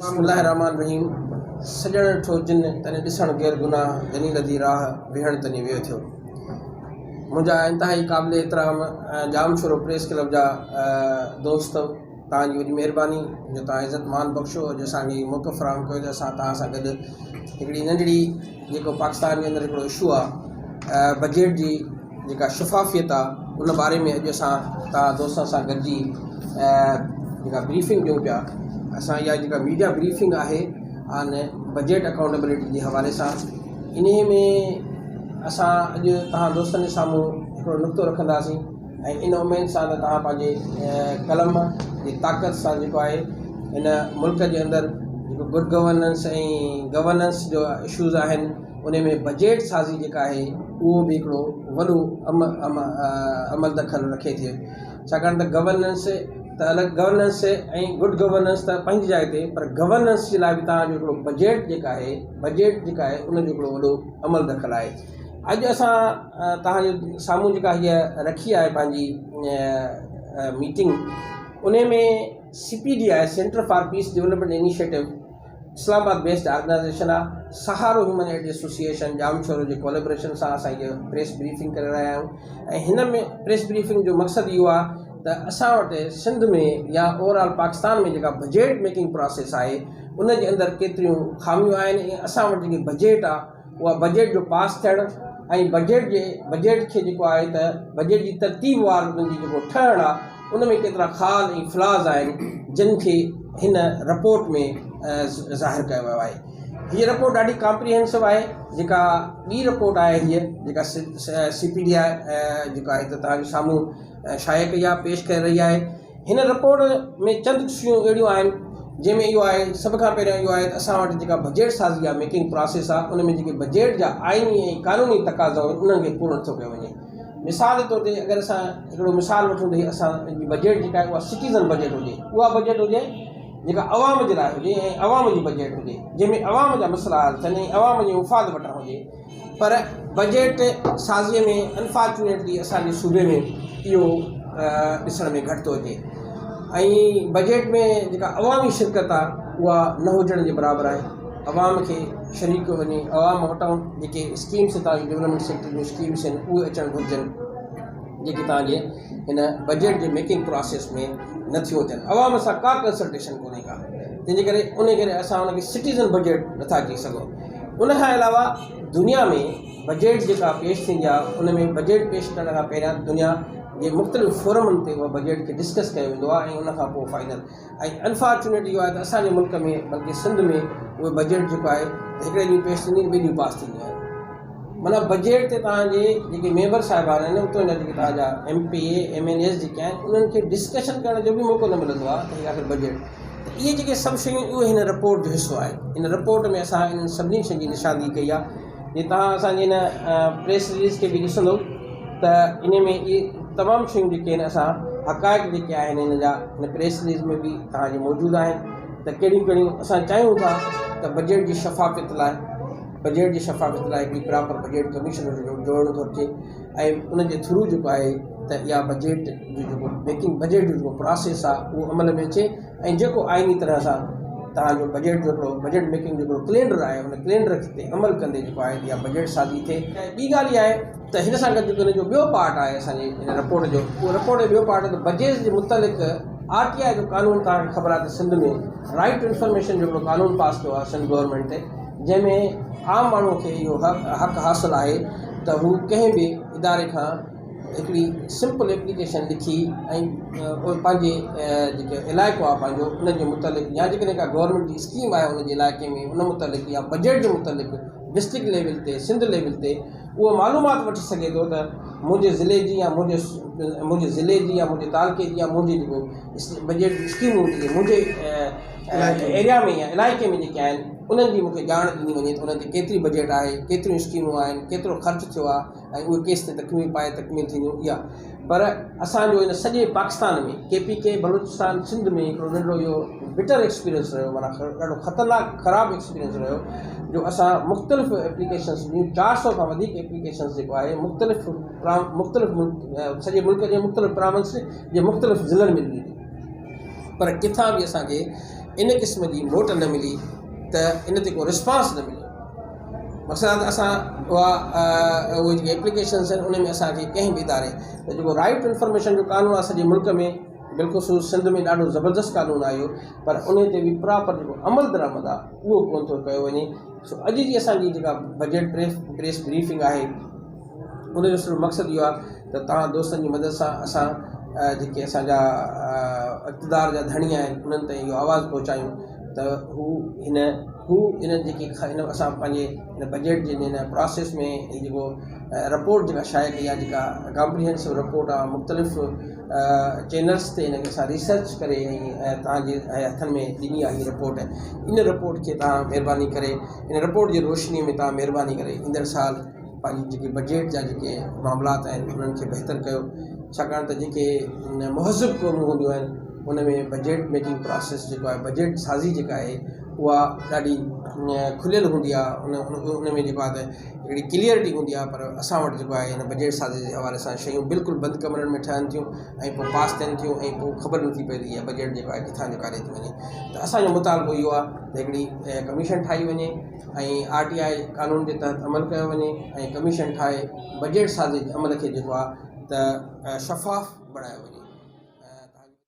بسم الله الرحمٰن الرحيم سڄڻ ڏٺو جن تني ڏسڻ غير گناهه جني لڌي راهه ويهڻ تني ويهه ٿيو. منهنجا انتهائي قابل احترام ڄامشورو پريس ڪلب جا دوست توهان جي وڏي مهرباني جو توهان عزت مان بخشيو اڄ اسان کي موقعو فراهم ڪيو ته اسان توهان سان گڏ هڪڙي ننڍڙي جيڪو پاڪستان جي اندر هڪڙو اشو آ بجيٽ جي جيڪا شفافيت آ ان باري ۾ اڄ اسان توهان دوستن سان گڏجي جيڪا بريفنگ ڏيون پيا اسان اها جيڪا ميڊيا بريفنگ آهي آن بجيٽ اڪائونٽيبلٽي جي حوالي سان انهي ۾ اسان اڄ توهان دوستن جي سامهون هڪڙو نقطو رکنداسين ۽ ان اميد سان ته توهان پنهنجي قلم جي طاقت سان جيڪو آهي هن ملڪ جي اندر جيڪو گڊ گورننس ۽ گورننس جو اشوز آهن ان ۾ بجيٽ سازي جيڪا آهي اهو به هڪڙو وڏو عمل دخل رکي ٿي ڇاڪاڻ ته گورننس ته الڳ گورننس ۽ گڊ گورننس ته پنهنجي جاء تي پر گورننس جي لاء به توهان جو هڪڙو بجيٽ جيڪا آهي بجيٽ جيڪا آهي ان جو هڪڙو وڏو عمل دخل آهي اڄ اسان توهان جي سامهون جيڪا هيء رکي آهي پنهنجي ميٽنگ ان ۾ سي پي ڊي آهي centre for peace development initiative Islamabad based organisation آهي سهارو هيومن ايڊ ايسوسيئيشن ڄامشورو جي ڪوليبريشن سان اسان هيء پريس بريفنگ ڪري رهيا آهيون ۽ هن ۾ پريس بريفنگ جو مقصد اهو آهي ته اسان وٽ سنڌ ۾ يا اوور آل پاڪستان ۾ جيڪا بجيٽ ميڪنگ پراسيس آهي ان جي اندر ڪيتريون خاميون آهن ۽ اسان وٽ جيڪي بجيٽ آهي اها بجيٽ جو پاس ٿيڻ ۽ بجيٽ جي بجيٽ کي جيڪو آهي ته بجيٽ جي ترتيب وار ان جي جيڪو ٺهڻ آهي ان ۾ ڪيترا خال ۽ فلاز آهن جن کي هن رپورٽ ۾ ظاهر ڪيو ويو آهي هيء رپورٽ ڏاڍي ڪامپريهنسو آهي جيڪا ٻي رپورٽ آهي هيء جيڪا سي پي ڊي I جيڪا آهي ته توهان جي سامهون شايع ڪئي آهي پيش ڪري رهي آهي هن رپورٽ ۾ چند شيون اهڙيون آهن جنهن ۾ اهو آهي سڀ کان پهريان اهو آهي ته اسان وٽ جيڪا بجيٽ سازي آهي ميڪنگ پراسيس آهي ان ۾ جيڪي بجيٽ جا آئيني ۽ قانوني تقاضائون آهن انهن کي پورو نٿو ڪيو وڃي مثال جي طور تي اگر اسان هڪڙو مثال وٺون ته اسان جي بجيٽ جيڪا آهي اها سٽيزن بجيٽ هجي اها بجيٽ هجي جيڪا عوام جي لاء هجي ۽ عوام جي بجيٽ هجي جنهن ۾ عوام جا مسئلا حل ٿين ۽ عوام جي مفاد وٽان هجي پر بجيٽ سازيء ۾ انفارچونيٽلي اسان جي صوبي ۾ اهو ڏسڻ ۾ گهٽ ٿو اچي ۽ بجيٽ ۾ جيڪا عوامي شرڪت آهي اها نه هجڻ جي برابر آهي عوام کي شريڪ ڪيو وڃي عوام وٽان جيڪي اسڪيمس هتان جون ڊولپمينٽ سيڪٽر جون اسڪيمس آهن اهي اچڻ گهرجن جيڪي توهان جي هن بجيٽ جي ميڪنگ پراسيس ۾ نه ٿيون اچن عوام سان ڪا ڪنسلٽيشن ڪونهي ڪا تنهنجي ڪري ان ڪري اسان ان کي سٽيزن بجيٽ نٿا چئي سگهون ان کان علاوه دنيا ۾ بجيٽ جيڪا پيش ٿيندي آهي ان ۾ بجيٽ پيش ڪرڻ کان پهريان دنيا جي مختلف فورمن تي اها بجيٽ کي ڊسڪس ڪيو ويندو آهي ۽ ان کان پوء فائنل ۽ انفارچونيٽ اهو آهي ته اسان جي ملڪ ۾ بلڪه سنڌ ۾ اهي بجيٽ جيڪو آهي هڪڙي ڏينهن پيش ٿيندي ٻئي ڏينهن پاس ٿيندي آهي معنيٰ بجيٽ تي توهان جي جيڪي ميمبر صاحبان آهن اتان جا جيڪي توهان جا M P A M N As جيڪي آهن انهن کي ڊسڪشن ڪرڻ جو به موقعو نه ملندو آهي ته آخر بجيٽ ته اهي جيڪي سڀ شيون اهي هن رپورٽ جو حصو آهن هن رپورٽ ۾ اسان انهن سڀني شين جي نشاندهي ڪئي آهي جي توهان اسان جي هن پريس رليز کي به ڏسندو ته ان ۾ اهي تمام شيون جيڪي آهن اسان حقائق جيڪي آهن هن جا هن پريس رليز ۾ به توهان جي موجود آهن ته ڪهڙيون ڪهڙيون اسان چاهيون ٿا ته بجيٽ جي شفافيت لاء بجيٽ جي شفافيت لاء هڪڙي پراپر بجيٽ ڪميشن جوڙڻ گهرجي ۽ ان جي ٿرو جيڪو آهي ته اها بجيٽ جو جيڪو ميڪنگ بجيٽ جو جيڪو پراسيس آهي اهو عمل ۾ اچي ۽ جيڪو آئيني طرح سان توهان جو بجيٽ جو هڪڙو بجيٽ ميڪنگ جو هڪڙو ڪلينڊر آهي ان ڪلينڊر تي عمل ڪندي جيڪو آهي اها بجيٽ سازي ٿئي ۽ ٻي ڳالهه اها آهي ته هن سان گڏ جيڪو هن جو ٻيو پارٽ آهي اسان جي هن رپورٽ جو اهو رپورٽ جو ٻيو پارٽ آهي ته بجيٽ جي متعلق آر ٽي آء جو قانون توهان کي خبر آهي ته سنڌ ۾ رائيٽ ٽو انفارميشن جو هڪڙو قانون پاس ٿيو آهي سنڌ گورنمينٽ جنهن ۾ عام ماڻهو کي اهو حق حاصل آهي ته هو ڪنهن به اداري کان هڪڙي سمپل ايپليڪيشن لکي ۽ پنهنجي جيڪي علائقو آهي پنهنجو ان جي متعلق يا جيڪڏهن ڪا گورنمينٽ جي اسڪيم آهي ان جي علائقي ۾ ان متعلق يا بجيٽ جي متعلق ڊسٽرڪٽ ليول تي سنڌ ليول تي اهو معلومات وٺي سگهي ٿو ته منهنجي ضلعي جي يا منهنجي منهنجي ضلعي جي يا منهنجي تعلقي جي يا منهنجي جيڪو بجيٽ جي اسڪيمون جيڪي منهنجي ايريا ۾ يا علائقي ۾ جيڪي آهن انهن جي مونکي ڄاڻ ڏني وڃي ته انهن تي ڪيتري بجيٽ آهي ڪيتريون اسڪيمون آهن ڪيترو خرچ ٿيو آهي ۽ اهي ڪيستائين تڪميل پائي تڪميل ٿينديون اها پر اسان جو ان سڄي Pakistan ۾ K P K Balochistan Sindh ۾ هڪڙو ننڍڙو اهو بٽر ايڪسپيرينس رهيو معنيٰ ڏاڍو خطرناڪ خراب ايڪسپيرينس رهيو جو اسان مختلف ايپليڪيشنس ڏنيون 400 کان وڌيڪ ايپليڪيشنس جيڪو آهي مختلف مختلف ملڪ سڄي ملڪ جي مختلف پراونس جي مختلف ضلعن ۾ ڏني پر ڪٿان به اسان کي ان قسم جي موٽ نه ملي ته ان تي ڪو رسپانس نه مليو مقصد آهي ته اسان اها اهي جيڪي ايپليڪيشنس آهن ان ۾ اسانکي ڪنهن به اداري ته جيڪو رائيٽ ٽو انفارميشن جو قانون آهي سڄي ملڪ ۾ بالخصوص سنڌ ۾ ڏاڍو زبردست قانون آهي اهو پر ان تي به پراپر جيڪو عمل درآمد آهي اهو ڪونه ٿو ڪيو وڃي سو اڄ جي اسانجي جيڪا بجيٽ پريس پريس بريفنگ آهي ان جو صرف مقصد اهو آهي ته توهان دوستن جي مدد سان اسان جيڪي اسان جا اقتدار جا ڌڻي آهن انهن تائين اهو آواز پهچايون ته هو هن هو انهن جيڪي هن اسان پنهنجي هن بجيٽ جي هن پراسيس ۾ هي جيڪو رپورٽ جيڪا شايع ڪئي آهي جيڪا ڪامپريهنسو رپورٽ آهي مختلف چينلس تي هن کي اسان ريسرچ ڪري ۽ توهان جي هٿن ۾ ڏني آهي هي رپورٽ ان رپورٽ کي توهان مهرباني ڪري ان رپورٽ جي روشني ۾ توهان مهرباني ڪري ايندڙ سال پنهنجي جيڪي بجيٽ جا جيڪي معاملات آهن انهن کي بهتر ڪيو ڇاڪاڻ ته جيڪي مهذب قومون هونديون آهن ان ۾ بجيٽ ميڪنگ پراسيس جيڪو آهي بجيٽ سازي جيڪا آهي اها ڏاڍي کليل هوندي آهي ان ان ۾ جيڪو آهي ته هڪڙي ڪليئرٽي هوندي آهي پر اسان وٽ جيڪو آهي هن بجيٽ سازي جي حوالي سان شيون بلڪل بند ڪمرن ۾ ٺهن ٿيون ۽ پوء پاس ٿين ٿيون ۽ پوء خبر نٿي پئي ته اها بجيٽ جيڪو آهي ڪٿان جو ڪاڏي ٿي وڃي ته اسانجو مطالبو اهو آهي ته هڪڙي ڪميشن ٺاهي وڃي ۽ آر ٽي آء قانون جي تحت عمل ڪيو وڃي ۽ ڪميشن ٺاهي بجيٽ سازي جي عمل کي جيڪو آهي ته شفاف بڻايو وڃي.